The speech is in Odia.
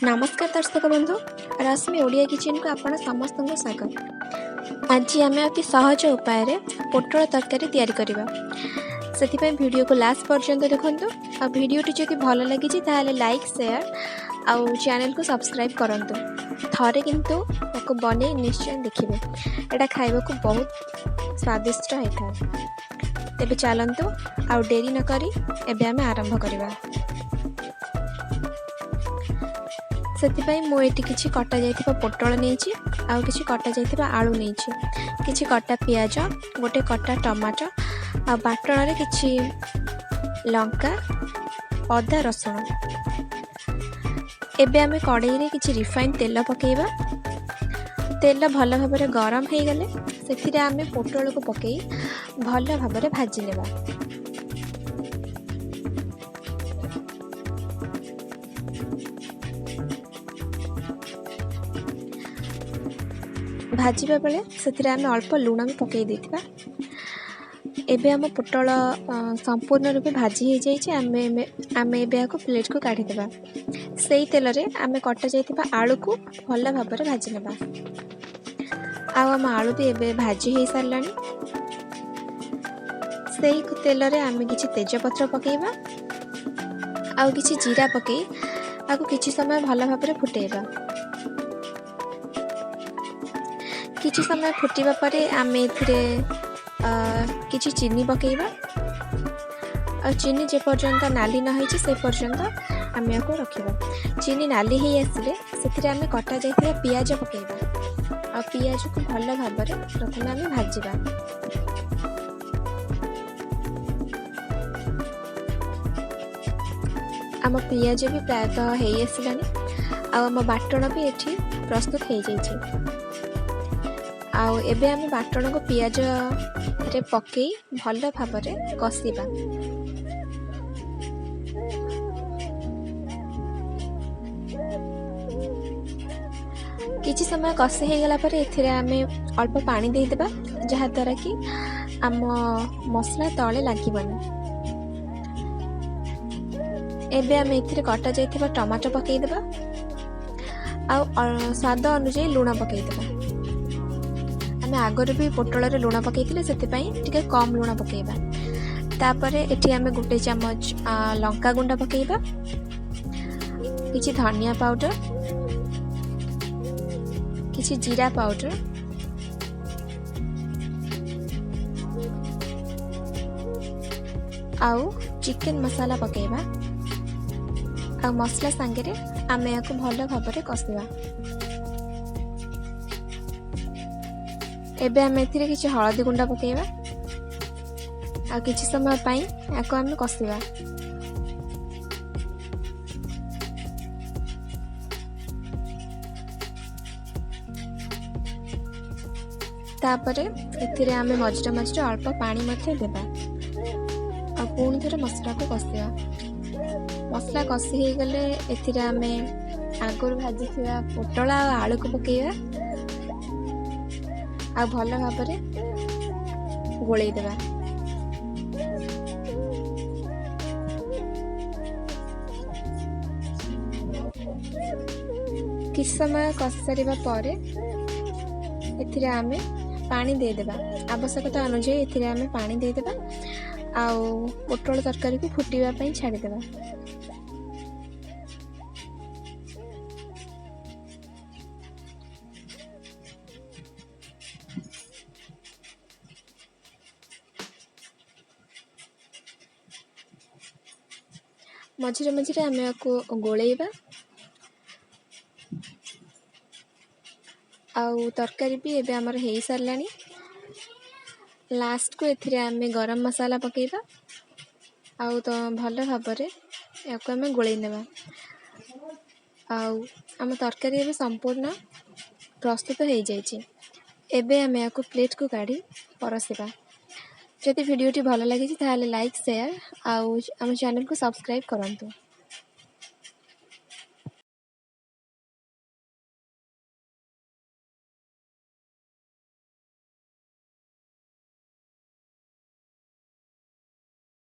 ନମସ୍କାର ଦର୍ଶକ ବନ୍ଧୁ, ରଶ୍ମି ଓଡ଼ିଆ କିଚେନ୍କୁ ଆପଣ ସମସ୍ତଙ୍କୁ ସ୍ୱାଗତ। ଆଜି ଆମେ ଅତି ସହଜ ଉପାୟରେ ପୋଟଳ ତରକାରୀ ତିଆରି କରିବା। ସେଥିପାଇଁ ଭିଡ଼ିଓକୁ ଲାଷ୍ଟ ପର୍ଯ୍ୟନ୍ତ ଦେଖନ୍ତୁ, ଆଉ ଭିଡ଼ିଓଟି ଯଦି ଭଲ ଲାଗିଛି ତାହେଲେ ଲାଇକ୍, ସେୟାର ଆଉ ଚ୍ୟାନେଲକୁ ସବସ୍କ୍ରାଇବ୍ କରନ୍ତୁ। ଥରେ କିନ୍ତୁ ତାକୁ ବନେଇ ନିଶ୍ଚୟ ଦେଖିବେ, ଏଇଟା ଖାଇବାକୁ ବହୁତ ସ୍ୱାଦିଷ୍ଟ ହୋଇଥାଏ। ତେବେ ଚାଲନ୍ତୁ ଆଉ ଡେରି ନକରି ଏବେ ଆମେ ଆରମ୍ଭ କରିବା। ସେଥିପାଇଁ ମୁଁ ଏଠି କିଛି କଟା ଯାଇଥିବା ପୋଟଳ ନେଇଛି, ଆଉ କିଛି କଟା ଯାଇଥିବା ଆଳୁ ନେଇଛି, କିଛି କଟା ପିଆଜ, ଗୋଟେ କଟା ଟମାଟୋ, ଆଉ ବାଟଣରେ କିଛି ଲଙ୍କା, ଅଦା, ରସୁଣ। ଏବେ ଆମେ କଡ଼େଇରେ କିଛି ରିଫାଇନ୍ ତେଲ ପକାଇବା। ତେଲ ଭଲ ଭାବରେ ଗରମ ହେଇଗଲେ ସେଥିରେ ଆମେ ପୋଟଳକୁ ପକାଇ ଭଲ ଭାବରେ ଭାଜି ନେବା। ଭାଜିବା ବେଳେ ସେଥିରେ ଆମେ ଅଳ୍ପ ଲୁଣ ବି ପକାଇ ଦେଇଥିବା। ଏବେ ଆମ ପୋଟଳ ସମ୍ପୂର୍ଣ୍ଣ ରୂପେ ଭାଜି ହେଇଯାଇଛି। ଆମେ ଏବେ ଏହାକୁ ପ୍ଲେଟ୍କୁ କାଢ଼ିଦେବା। ସେଇ ତେଲରେ ଆମେ କଟା ଯାଇଥିବା ଆଳୁକୁ ଭଲ ଭାବରେ ଭାଜି ନେବା। ଆଉ ଆମ ଆଳୁ ବି ଏବେ ଭାଜି ହେଇସାରିଲାଣି। ସେଇ ତେଲରେ ଆମେ କିଛି ତେଜପତ୍ର ପକାଇବା ଆଉ କିଛି ଜିରା ପକାଇ ଆକୁ କିଛି ସମୟ ଭଲ ଭାବରେ ଫୁଟାଇବା। କିଛି ସମୟ ଫୁଟିବା ପରେ ଆମେ ଏଥିରେ କିଛି ଚିନି ପକାଇବା, ଆଉ ଚିନି ଯେପର୍ଯ୍ୟନ୍ତ ନାଲି ନ ହେଇଛି ସେ ପର୍ଯ୍ୟନ୍ତ ଆମେ ଏହାକୁ ରଖିବା। ଚିନି ନାଲି ହେଇ ଆସିଲେ ସେଥିରେ ଆମେ କଟା ଯାଇଥିବା ପିଆଜ ପକାଇବା, ଆଉ ପିଆଜକୁ ଭଲ ଭାବରେ ପ୍ରଥମେ ଆମେ ଭାଜିବା। ଆମ ପିଆଜ ବି ପ୍ରାୟତଃ ହେଇ ଆସିଲାଣି, ଆଉ ଆମ ବାଟଣ ବି ଏଠି ପ୍ରସ୍ତୁତ ହେଇଯାଇଛି। ଆଉ ଏବେ ଆମେ ବାଟଣକୁ ପିଆଜରେ ପକାଇ ଭଲ ଭାବରେ କଷିବା। କିଛି ସମୟ କଷି ହେଇଗଲା ପରେ ଏଥିରେ ଆମେ ଅଳ୍ପ ପାଣି ଦେଇଦେବା, ଯାହାଦ୍ୱାରା କି ଆମ ମସଲା ତଳେ ଲାଗିବନି। ଏବେ ଆମେ ଏଥିରେ କଟା ଯାଇଥିବା ଟମାଟୋ ପକାଇଦେବା, ଆଉ ସ୍ୱାଦ ଅନୁଯାୟୀ ଲୁଣ ପକାଇଦେବା। ଆମେ ଆଗରୁ ବି ପୋଟଳରେ ଲୁଣ ପକାଇଥିଲେ, ସେଥିପାଇଁ ଟିକେ କମ୍ ଲୁଣ ପକାଇବା। ତାପରେ ଏଠି ଆମେ 1 ଚାମଚ ଲଙ୍କା ଗୁଣ୍ଡ ପକାଇବା, କିଛି ଧନିଆ ପାଉଡ଼ର, କିଛି ଜିରା ପାଉଡ଼ର, ଆଉ ଚିକେନ୍ ମସଲା ପକାଇବା। ଆଉ ମସଲା ସାଙ୍ଗରେ ଆମେ ଏହାକୁ ଭଲ ଭାବରେ କଷିବା। ଏବେ ଆମେ ଏଥିରେ କିଛି ହଳଦୀ ଗୁଣ୍ଡ ପକାଇବା, ଆଉ କିଛି ସମୟ ପାଇଁ ଏହାକୁ ଆମେ କଷିବା। ତାପରେ ଏଥିରେ ଆମେ ମଝିରେ ମଝିରେ ଅଳ୍ପ ପାଣି ମଧ୍ୟ ଦେବା, ଆଉ ପୁଣି ଥରେ ମସଲାକୁ କଷିବା। ମସଲା କଷି ହେଇଗଲେ ଏଥିରେ ଆମେ ଆଗରୁ ଭାଜିଥିବା ପୋଟଳ ଆଉ ଆଳୁକୁ ପକାଇବା, ଆଉ ଭଲ ଭାବରେ ଗୋଳେଇ ଦେବା। କିଛି ସମୟ କଷି ସାରିବା ପରେ ଏଥିରେ ଆମେ ପାଣି ଦେଇଦେବା। ଆବଶ୍ୟକତା ଅନୁଯାୟୀ ଏଥିରେ ଆମେ ପାଣି ଦେଇଦେବା, ଆଉ ପୋଟଳ ତରକାରୀକୁ ଫୁଟିବା ପାଇଁ ଛାଡ଼ିଦେବା। ମଝିରେ ମଝିରେ ଆମେ ଏହାକୁ ଗୋଳେଇବା, ଆଉ ତରକାରୀ ବି ଏବେ ଆମର ହେଇସାରିଲାଣି। ଲାଷ୍ଟକୁ ଏଥିରେ ଆମେ ଗରମ ମସଲା ପକାଇବା, ଆଉ ତ ଭଲ ଭାବରେ ଏହାକୁ ଆମେ ଗୋଳେଇ ନେବା। ଆଉ ଆମ ତରକାରୀ ଏବେ ସମ୍ପୂର୍ଣ୍ଣ ପ୍ରସ୍ତୁତ ହେଇଯାଇଛି। ଏବେ ଆମେ ଏହାକୁ ପ୍ଲେଟ୍କୁ କାଢ଼ି ପରଷିବା। ଯଦି ଭିଡ଼ିଓଟି ଭଲ ଲାଗିଛି ତାହେଲେ ଲାଇକ୍, ସେୟାର ଆଉ ଆମ ଚ୍ୟାନେଲକୁ ସବସ୍କ୍ରାଇବ୍ କରନ୍ତୁ।